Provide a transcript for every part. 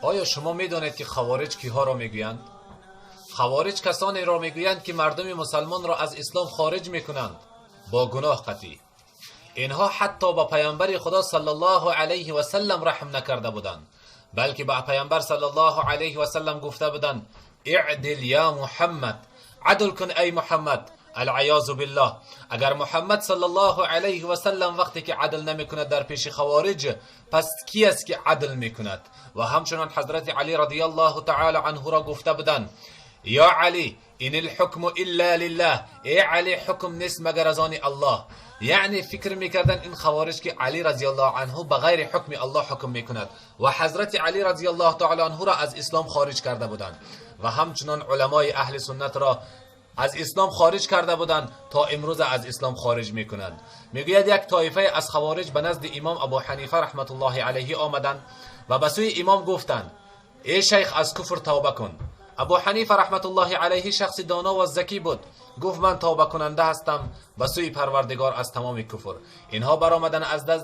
آیا شما میدانید که خوارج کیها را میگویند؟ خوارج کسانی را میگویند که مردم مسلمان را از اسلام خارج میکنند با گناه قطعی. اینها حتی با پیامبر خدا صلی الله علیه و سلم رحم نکرده بودند، بلکه با پیامبر صلی الله علیه و سلم گفته بودند اعدل یا محمد، عدل کن ای محمد. العیاذ بالله. اگر محمد صلی الله علیه و سلم وقتی که عدل نمیکند در پیش خوارج، پس کی است که عدل میکند؟ و همچنان حضرت علی رضی الله تعالی عنه را گفته بودند یا علی این الحکم الا لله، ای علی حکم نیست مگر از آن الله. یعنی فکر میکردن این خوارج که علی رضی الله عنه بغیر حکم الله حکم میکند و حضرت علی رضی الله تعالی عنه را از اسلام خارج کرده بودند. و همچنان علمای اهل سنت را از اسلام خارج کرده بودند تا امروز از اسلام خارج میکنند. میگوید یک طایفه از خوارج به نزد امام ابو حنیفه رحمت الله علیه آمدند و به سوی امام گفتند ای شیخ از کفر توبه کن. ابو حنیفه رحمت الله علیه شخص دانا و ذکی بود، گفت من توبه کننده هستم به سوی پروردگار از تمام کفر. اینها برآمدن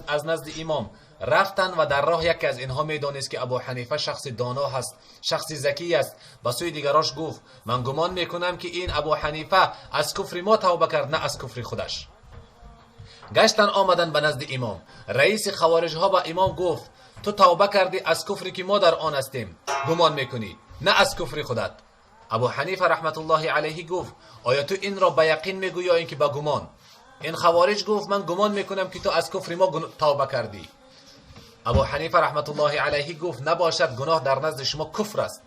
از نزد امام رفتن و در راه یکی از اینها میدانست که ابو حنیفه شخص دانا هست، شخص ذکی است. به سوی دیگراش گفت من گمان میکنم که این ابو حنیفه از کفر ما توبه کرد نه از کفر خودش. گشتن آمدن به نزد امام. رئیس خوارج ها به امام گفت تو توبه کردی از کفری که ما در آن هستیم گمان میکنی، نه از کفر خودت. ابو حنیفه رحمت الله علیه گفت آیا تو این را به یقین میگویی یا اینکه به گمان؟ این خوارج گفت من گمان میکنم که تو از کفر ما توبه کردی. ابو حنیفه رحمت الله علیه گفت نباشد، گناه در نزد شما کفر است،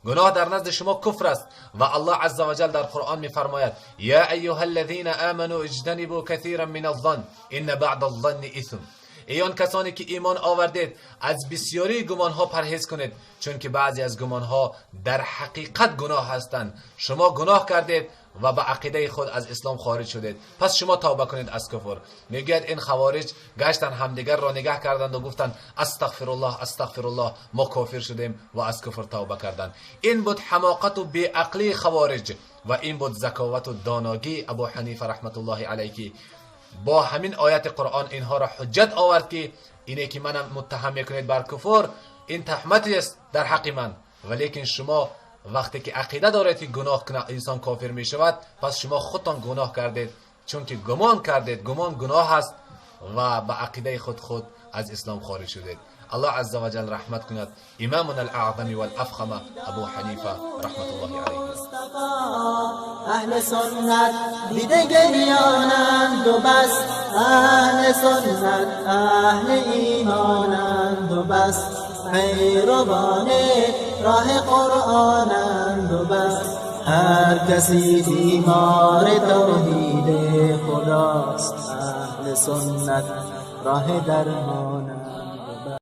گناه در نزد شما کفر است. و الله عز وجل در قرآن میفرماید یا ایها الذین آمنوا اجتنبوا کثیرا من الظن ان بعض الظن اثم. ای آن کسانی که ایمان آوردید از بسیاری گمانها پرهیز کنید، چون که بعضی از گمانها در حقیقت گناه هستند. شما گناه کردید و به عقیده خود از اسلام خارج شدید، پس شما توبه کنید از کفر. میگوید این خوارج گشتن همدیگر را نگاه کردند و گفتند استغفر الله استغفر الله، ما کافر شدیم و از کفر توبه کردند. این بود حماقت و بیعقلی خوارج و این بود ذکاوت و داناگی ابو حنیفه رحمت الله علیه. با همین آیت قرآن اینها را حجت آورد که اینه که منم متهم میکنید بر کفر، این تهمتی است در حق من، ولیکن شما وقتی که عقیده دارید که گناه کنه انسان کافر می شود، پس شما خودتان گناه کردید، چون که گمان کردید، گمان گناه است و به عقیده خود از اسلام خارج شدید. الله عز وجل رحمت کند امامنا الاعظم والافخم ابو حنیفه رحمت الله علیه. اهل سنت دیده گریانند و بس، اهل سنت اهل ایمانند و بس، پیروان راه قرآنند و بس. هر کسی بیمار توحید خداست، اهل سنت راه درمان.